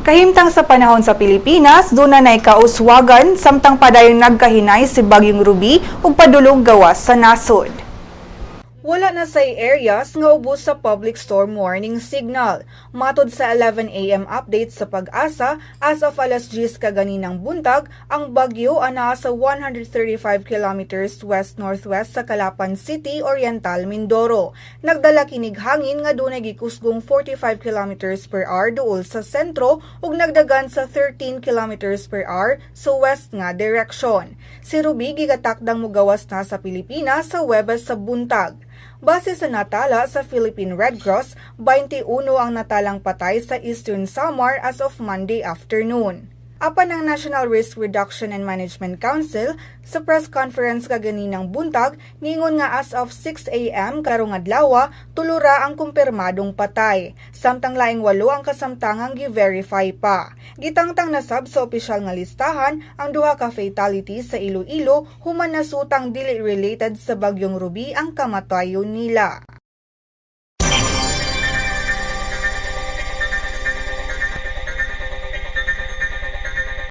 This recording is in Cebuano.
Kahimtang sa panahon sa Pilipinas, duna nay kauswagan samtang padayong nagkahinay si Bagyong Ruby ug padulong gawas sa nasod. Wala na say areas nga ubos sa public storm warning signal. Matod sa 11 a.m. update sa PAGASA, as of alas 10 kaganinang buntag, ang bagyo anaa sa 135 kilometers west-northwest sa Calapan City, Oriental, Mindoro. Nagdala kinig hangin nga dunay gikusgong 45 kilometers per hour duol sa sentro ug nagdagan sa 13 kilometers per hour sa west nga direksyon. Si Ruby gigatakdang mugawas na sa Pilipinas sa Huwebes sa buntag. Base sa natala sa Philippine Red Cross, 21 ang natalang patay sa Eastern Samar as of Monday afternoon. Apan ang National Risk Reduction and Management Council sa press conference kaganinang buntag ningon nga as of 6 a.m. karong adlaw, 3 ra ang kumpirmadong patay, samtang laing 8 ang kasamtangang gi-verify pa. Gitangtang nasab sa opisyal nga listahan ang duha ka fatality sa Iloilo human nasutang dili related sa bagyong Ruby ang kamatayon nila.